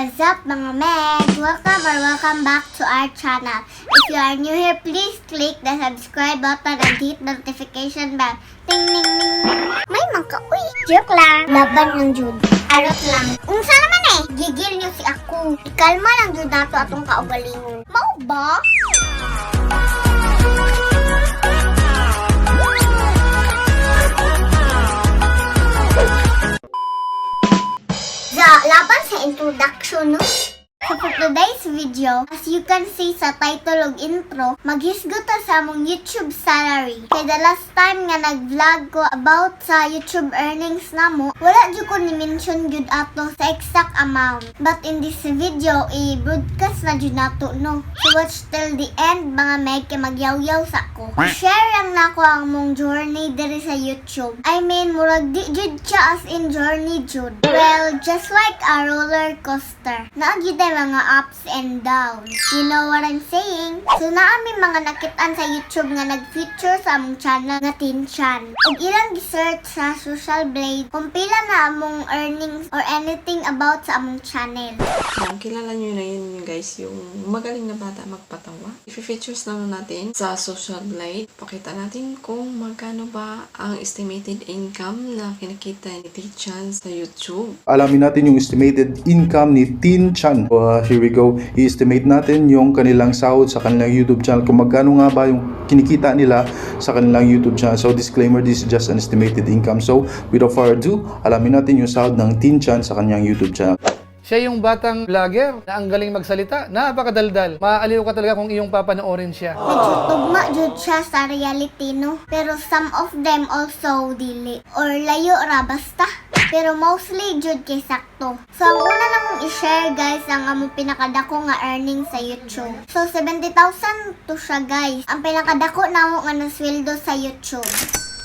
What's up, mga meg? Welcome or welcome back to our channel. If you are new here, please click the subscribe button and hit the notification bell. Ting ning ning ning. May mangka, uy! Joke lang. Laban lang jud. Arot lang. Unsa naman eh? Gigil niyo si ako. Ikalma lang jud nato atong kaugalingon. Mao ba? Sa laban sa introduction, no? So for today's video, as you can see sa title ug intro, maghisgot ta sa among YouTube salary. Kay the last time nga nag-vlog ko about sa YouTube earnings namo, wala jud ko ni-mention jud ato sa exact amount. But in this video, i-broadcast na jud nato, no? So watch till the end, mga meg, kay magyawyaw sa ko. Share lang nako ang among journey diri sa YouTube. I mean, murag di jud siya as in journey jud. Well, just like a roller coaster. Naa gyud ay mga ups and downs. You know what I'm saying? So naa mi mga nakitaan sa YouTube nga nag-feature sa among channel nga Teen Chan. Ug ilang gi-search sa Social Blade kung pila na among earnings or anything about sa among channel. Yan, kilala nyo na yun guys, yung magaling na bata magpatawa. I-features naman natin sa Social Blade. Pakita natin kung magkano ba ang estimated income na kinikita ni Teen Chan sa YouTube. Alamin natin yung estimated income ni Teen Chan. Here we go. I-estimate natin yung kanilang sahod sa kanilang YouTube channel. Kung magkano nga ba yung kinikita nila sa kanilang YouTube channel. So disclaimer, this is just an estimated income. So without further ado, alamin natin yung sahod ng Teen Chan sa kanyang YouTube channel. Siya yung batang vlogger na ang galing magsalita, napakadaldal. Maaaliw ka talaga kung iyong papanoorin siya. Medyo tugma jud siya sa reality, no? Pero some of them also dili. Or layo ra basta. Pero mostly jud kay sakto. So ang una lang kong i-share, guys, ang among pinakadako nga earnings sa YouTube. So 70,000 to siya, guys. Ang pinakadako namo nga nasweldo sa YouTube.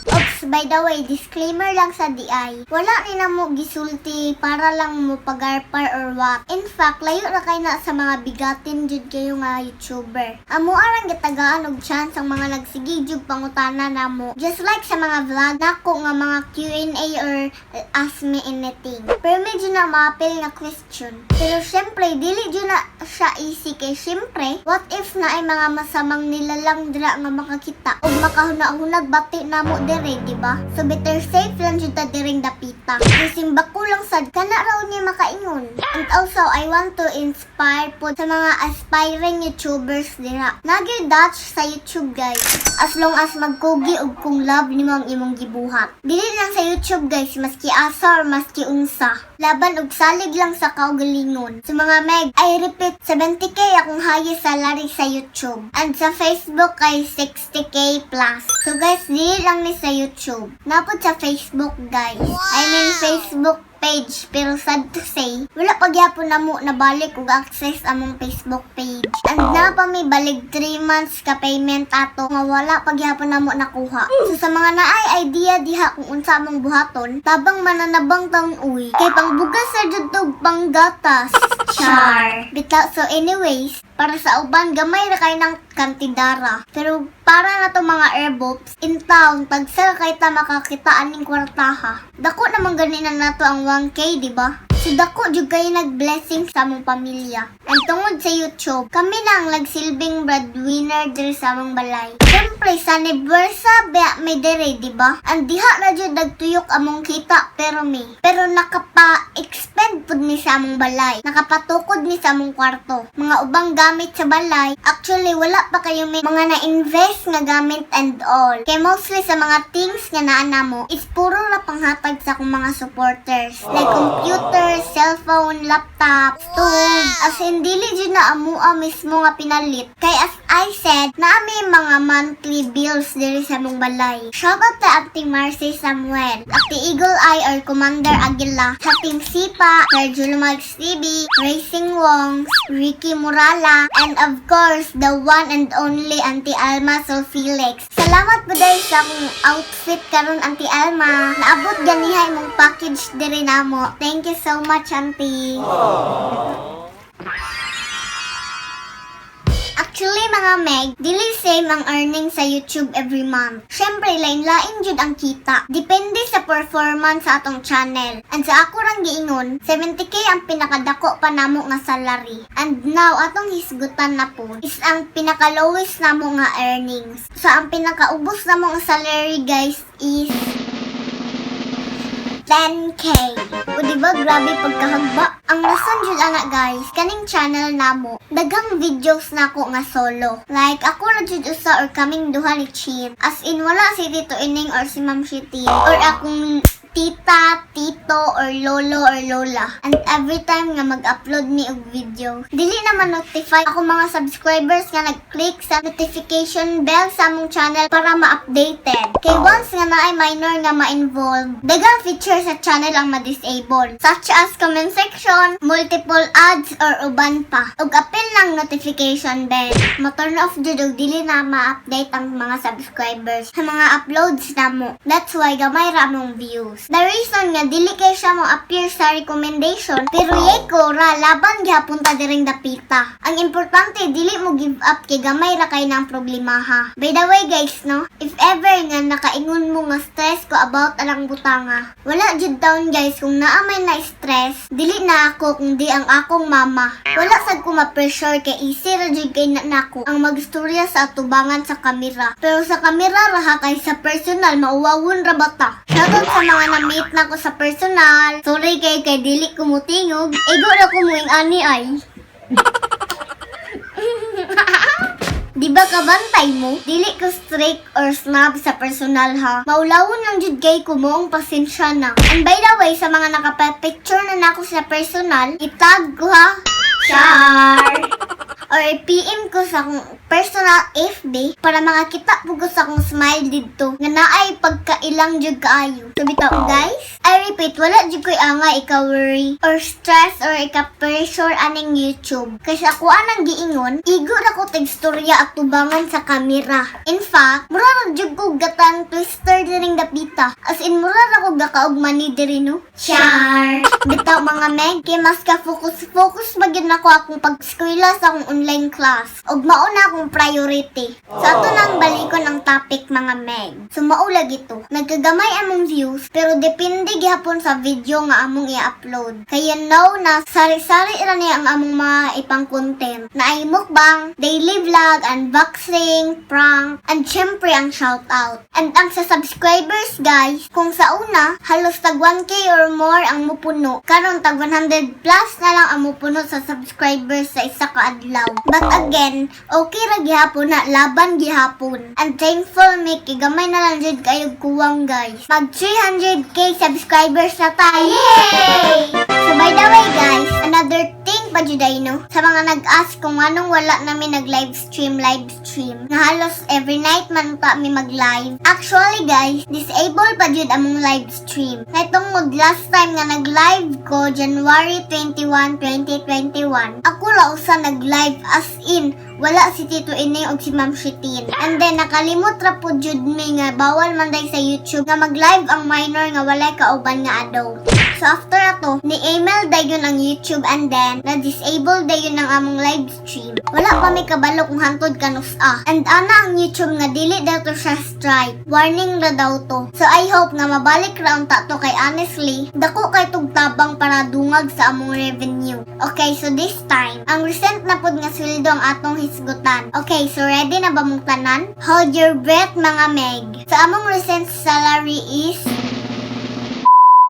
Oops, by the way, disclaimer lang sa DI. Wala ni namo gisulti para lang mo pagarpar or what. In fact, layo ra kay na sa mga bigatin jud kayo nga YouTuber. Amo arang gitagaan og chance ang mga nagsige jud pangutana namo. Just like sa mga vlog nako nga mga Q&A or ask me anything. Pero medyo na maapil nga question. Pero syempre, dili jud na siya easy kay syempre, what if na ay mga masamang nilalang dira nga makakita ug makahuna-hunag bati namo dire, di ba? So better safe lang jud ta diring dapita. Kisimba ko lang sad kana raw niya makaingon. And also, I want to inspire po sa mga aspiring YouTubers dira. Nagi Dutch sa YouTube, guys. As long as magkugi og kung love nimo ang imong gibuhat. Dili lang sa YouTube, guys, maski asa or maski unsa. Laban og salig lang sa kaugalingon. Sa mga meg, I repeat, 70K akong highest salary sa YouTube. And sa Facebook ay 60K plus. So guys, dili lang ni sa YouTube. Naa pod sa Facebook, guys. I mean Facebook page, pero sad to say, wala pagyapon na mo nabalik og access among Facebook page, and na pa may balig 3 months ka payment ato nga wala pagyapon na mo nakuha. So sa mga naay idea diha kung unsa among buhaton, tabang mananabang taon uy, kay pangbugas sa jud tog panggatas, char bitaw. So anyways, para sa uban gamay ra kay ng kantidara, pero para na to mga airbops in town, tagsa kay ta makakita aning kwartaha. Dako naman gani na nato ang 1K, di ba? So dako jud kayo nag-blessing sa among pamilya. And tungod sa YouTube, kami na ang nagsilbing breadwinner diri sa among balay. Siyempre, sa Nebuersa, ba may dire, di ba? Ang diha ra jud nagtuyok among kita pero mi. Pero nakapa-expend pud mi sa among balay. Nakapatukod mi sa among kwarto. Mga ubang gamit sa balay, actually wala pa kayo may mga na-invest nga gamit and all. Kay mostly sa mga things nga naa namo is puro ra panghatag sa akong mga supporters. Like computer, cellphone, laptop, stove. As in, dili jud na amua mismo nga pinalit. Kay as I said, naa mi mga monthly bills diri sa among balay. Shout out to Ate Marcy Samuel, Ate Eagle Eye or Commander Aguila, sa Team Sipa, Sir Julo TV, Racing Wongs, Ricky Murala, and of course, the one and only Auntie Alma Sol Felix. Salamat po dahil sa akong outfit karon, Auntie Alma. Naabot ganiha imong package diri namo. Thank you so much, Auntie. Actually, mga meg, dili same ang earning sa YouTube every month. Syempre, lain-lain jud ang kita. Depende sa performance sa atong channel. And sa ako rang giingon, 70K ang pinakadako pa namo nga salary. And now, atong hisgutan na po is ang pinaka-lowest namo nga earnings. So, ang pinakaubos namo nga salary, guys, is 10K. O diba grabe pagkahagba? Ang rason jud ana, guys, kaning channel namo, daghang videos nako nga solo. Like ako ra jud usa or kaming duha ni Chin. As in wala si Tito Ining or si Ma'am Shitin or akong tita, tito, or lolo or lola. And every time nga mag-upload mi og video, dili na ma-notify ako mga subscribers nga nag-click sa notification bell sa among channel para ma-updated. Kay once nga naay minor nga ma-involve, daghang feature sa channel ang ma-disable, such as comment section, multiple ads, or uban pa. Ug apil lang notification bell. Ma-turn off jud og dili na ma-update ang mga subscribers sa mga uploads namo. That's why gamay ra among views. The reason nga dili kay siya mo appear sa recommendation, pero yeko ra, laban gihapon ta diring dapita. Ang importante, dili mo give up kay gamay ra kay ng problemaha. By the way, guys, no, if ever nga nakaingon mo nga stress ko about alang butanga, wala jud taon, guys, kung naa may na stress, dili na ako kung di ang akong mama. Wala sad ko ma-pressure kay easy ra jud kay na nako ang magstorya sa atubangan sa kamera. Pero sa kamera ra ha, kay sa personal mauwawon ra bata. Shoutout sa mga na-meet na ko sa personal. Sorry kay kay dili ko mutingog. Igo ra ko muing ani ay. Di ba kabantay mo? Dili ko strict or snob sa personal ha. Maulawon lang jud kay ko mo ang pasensya na. And by the way, sa mga nakapa-picture na nako sa personal, itag ko ha. Char! Or PM ko sa akong personal FB para makakita po ko sa akong smile didto nga naay pagkailang jud kaayo. So bitaw, guys, I repeat, wala jud ko'y angay ika-worry or stress or ika-pressure aning YouTube. Kasi ako anang giingon, igo ra ko tegstorya at tubangan sa kamera. In fact, mura ra jud ko ga-tongue twister diring dapita. As in, mura ra ko gakaog mani diri, no. Char! Bitaw, mga meg, kay mas ka focus focus ba gyud nako akong pag-eskwela sa akong online class. Og mao na akong priority. So ato nang balikon ang topic, mga meg. So mao lagi to. Nagkagamay among views pero depende gihapon sa video nga among i-upload. Kaya know na sari-sari ra niya ang among mga ipang content. Naay mukbang, daily vlog, unboxing, prank, and syempre ang shoutout. And ang sa subscribers, guys, kung sa una, halos tag 1K or more ang mupuno, karon tag 100 plus na lang ang mupuno sa subscribers sa isa ka adlaw. But again, okay ra gihapon na, laban gihapon. And thankful mi kay gamay na lang jud kayo kuwang, guys. Mag 300K subscribers na tayo. Yay! So by the way, guys, another thing pa jud ay, no, sa mga nag-ask kung anong wala namin nag-live stream, live stream, nga halos every night man ta mi mag-live. Actually, guys, disable pa jud among live stream. Kay tungod last time nga nag-live ko, January 21, 2021, ako ra usa nag-live, as in, wala si Tito Ining og si Ma'am Shitin. And then, nakalimot ra po jud mi nga bawal man day sa YouTube nga mag-live ang minor nga walay kauban nga adult. So after ato, ni-email dayon ang YouTube and then na-disable dayon ang among live stream. Wala pa may kabalo kung hantod kanus-a. And ana ang YouTube nga dili daw to siya strike. Warning ra daw to. So I hope nga mabalik ra unta to kay honestly, dako kay tug tabang para dungag sa among revenue. Okay, so this time, ang recent na pud nga sweldo ang atong hisgutan. Okay, so ready na ba mong tanan? Hold your breath, mga meg. So among recent salary is...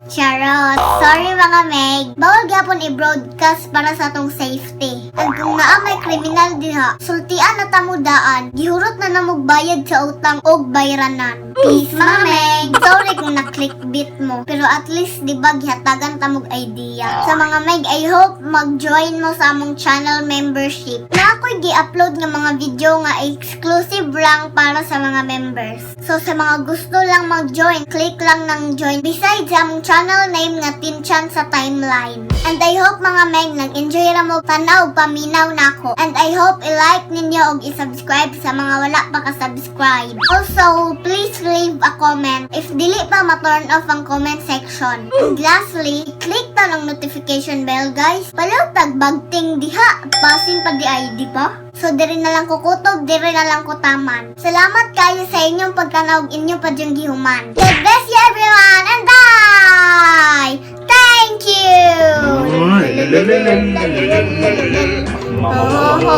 Charot! Sorry, mga meg. Bawal gyapon i-broadcast para sa atong safety. And kung naa may kriminal diha, sultian na tamo daan, gihurot na namog bayad sa utang og bayranan. Peace, mga meg. Sorry kung na-clickbait mo. Pero at least, di ba, gihatagan tamog idea. Sa mga meg, I hope mag-join mo sa among channel membership. Na ako'y gi-upload nga mga video nga exclusive lang para sa mga members. So sa mga gusto lang mag-join, click lang ng join. Besides sa among channel name nga Tinchan sa timeline. And I hope, mga meng, nag-enjoy ra mo tanaw paminaw nako. And I hope i-like ninyo og i-subscribe sa mga wala pa ka-subscribe. Also, please leave a comment if dili pa ma-turn off ang comment section. And lastly, click ta ng notification bell, guys. Palihog tag bagting diha, basin pa di ay, di ba? So diri na lang ko kutob, diri na lang ko taman. Salamat kayo sa inyong pagtanaw ug inyo pa dyung gihuman. God bless you, everyone, and bye! Thank you! Oh.